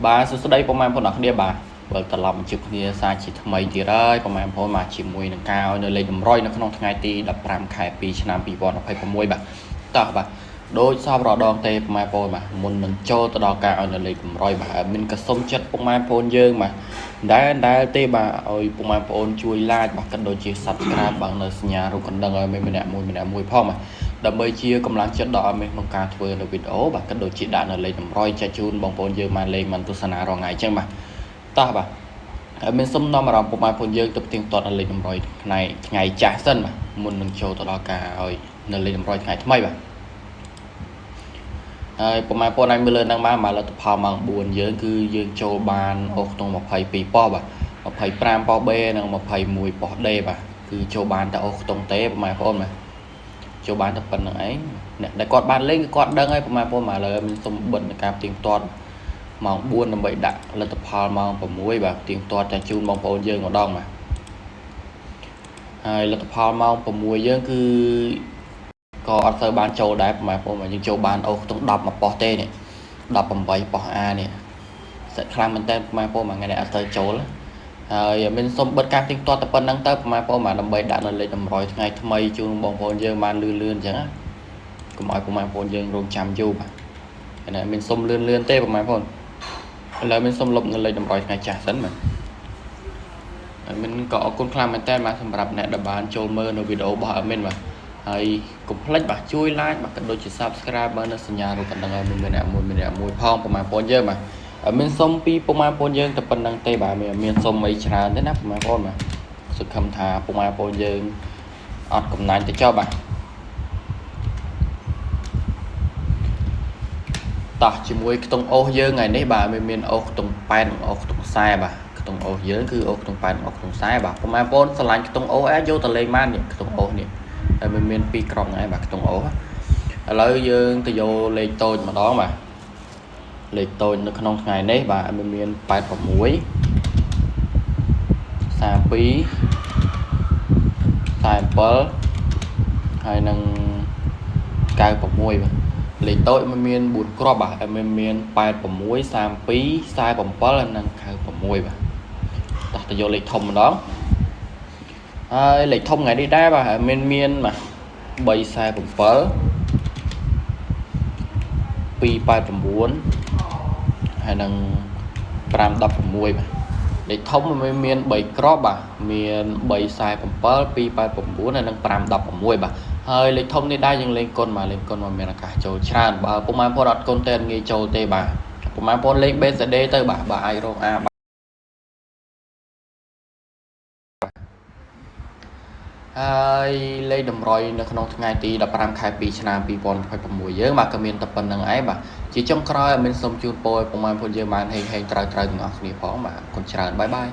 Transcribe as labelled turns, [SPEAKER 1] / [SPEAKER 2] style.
[SPEAKER 1] បាទសួស្តីពុកម៉ែបងប្អូនអរគ្នាបាទវិលត្រឡប់មកជួបគ្នាសាជាថ្មីទៀតហើយពុកម៉ែបងប្អូនបាទជាមួយនឹងការឲ្យនៅលេខតម្រុយនៅក្នុងថ្ងៃទី15ខែ2ឆ្នាំ2026បាទតោះបាទដោយសពរដងទេពុកម៉ែបងប្អូនបាទមុននឹងចូលទៅដល់ការឲ្យនៅលេខតម្រុយបាទមានក៏សុំចិត្តពុកម៉ែបងប្អូនយើងបាទដែលទេបាទឲ្យពុកម៉ែបងប្អូនជួយ like បាទក៏ដូចជា Subscribe បាទនៅសញ្ញារូបកណ្ដឹងឲ្យមានម្នាក់មួយម្នាក់មួយផងបាទដើម្បីជាកម្លាំងចិត្តដល់ឲ្យមានក្នុងការធ្វើនៅវីដេអូបាទក៏ដូចជាដាក់នៅលេខតម្រុយចែកជូនបងប្អូនយើងបានលេងបានទស្សនារាល់ថ្ងៃអញ្ចឹងបាទតោះបាទហើយមានសុំនាំអារម្មណ៍ពុកម៉ែបងប្អូនយើងទៅផ្ទៀងផ្ទាត់នៅលេខតម្រុយថ្ងៃថ្ងៃចាស់សិនបាទមុននឹងចូលទៅដល់ការឲ្យនៅលេខតម្រុយថ្ងៃថ្មីបាទហើយពុកម៉ែបងប្អូនអាចមើលលើហ្នឹងបានបាទលទ្ធផលម៉ោង4យើងគឺយើងចូលបានអូសក្នុង22ប៉ុស្តិ៍បាទ25ប៉ុស្តិ៍ B និង21ប៉ុស្តិ៍ D បាទគឺចូលបានតែអូសខ្ទង់ទេពុកម៉ែបងប្អូនបាទចូលបានតែប៉ុណ្្នឹងឯងអ្នកដែលគាត់បានលេងគឺគាត់ដឹងហើយពុកម៉ែបងប្អូនបាទឥឡូវមានសុំបិទในការផ្ទៀងផ្ទាត់ម៉ោង4ដើម្បីដាក់លទ្ធផលម៉ោង6បាទផ្ទៀងផ្ទាត់ចាជូនបងប្អូនយើងម្ដងបាទហើយលទ្ធផលម៉ោង6យើងគឺក៏អត់សូវបានចូលដែរពុកម៉ែបងប្អូនបាទយើងចូលបានអូសខ្ទង់10មកប៉ុស្តិ៍ទេនេះ18ប៉ុស្តិ៍ A នេះសិតខ្លាំងមែនតើពុកម៉ែបងប្អូនមួយថ្ងៃនេះអត់សូវចូលហើយមានសុំបិទការផ្ទៀងផ្ទាត់តែប៉ុណ្្នឹងទៅពុកម៉ែបងប្អូនបាទដើម្បីដាក់នៅលេខតម្រុយថ្ងៃថ្មីជូនបងប្អូនយើងបានលឿនលឿនអញ្ចឹងណាកុំឲ្យពុកម៉ែបងប្អូនយើងរងចាំយូរបាទហើយមានសុំលឿនលឿនទេពុកម៉ែបងប្អូនឥឡូវមានសុំលុបនៅលេខតម្រុយថ្ងៃចាស់សិនបាទហើយមានក៏អរគុណខ្លាំងមែនតើបាទសម្រាប់អ្នកដែលបានចូលមើលនៅវីដេអូរបស់ admin បាទហើយកុំភ្លេចបាទជួយ like បាទក៏ដូចជា Subscribe បើនៅសញ្ញារូបកណ្ដឹងឲ្យមានអ្នកមួយមានអ្នកមួយផងពុកម៉ែបងប្អូនយើងបាទមានសុំពីពុកម៉ែបងប្អូនយើងតែប៉ុណ្្នឹងទេបាទមានសុំអីច្រើនទេណាពុកម៉ែបងប្អូនបាទសង្ឃឹមថាពុកម៉ែបងប្អូនយើងអត់កំណាញ់ទៅចុះបាទតោះជាមួយខ្ទង់អូសយើងថ្ងៃនេះបាទមានអូសខ្ទង់8និងអូសខ្ទង់40បាទខ្ទង់អូសយើងគឺអូសខ្ទង់8និងអូសខ្ទង់40បាទពុកម៉ែបងប្អូនស្រឡាញ់ខ្ទង់អូសអីយកទៅលេងបាននេះខ្ទង់អូសនេះហើយមានពីរក្រុមហ្នឹងឯងបាទខ្ទង់អូសឥឡូវយើងទៅយកលេខតូចម្ដងបាទលេខតូចនៅក្នុងថ្ងៃនេះបាទមាន86 32 47ហើយនឹង96បាទលេខតូចมันមាន4គ្រាប់បាទហើយមាន86 32 47ហើយនិង96បាទតោះទៅយកលេខធំម្ដងហើយលេខធំថ្ងៃនេះដែរបាទមានបាទ347 289ហើយនឹង516បាទលេខធំมันមាន3គ្រាប់បាទមាន347 289ហើយនិង516បាទហើយលេខធំនេះដែរយើងលេងគុណបាទលេងគុណមកមានឱកាសចូលច្រើនបើពុកម៉ែបងប្អូនអត់គុណទេអត់ងាយចូលទេបាទពុកម៉ែបងប្អូនលេង BCD ទៅបាទបាទអាចរក A ហើយលេខតម្រុយនៅក្នុងថ្ងៃទី15ខែ2ឆ្នាំ2026យើងបាទក៏មានតែប៉ុណ្្នឹងឯងបាទជាចុងក្រោយអត់មានសូមជូនពរឲ្យពុកម៉ែបងប្អូនយើងបានហេងហេងត្រូវត្រូវទាំងអស់គ្នាផងបាទអរគុណច្រើនបាយបាយ។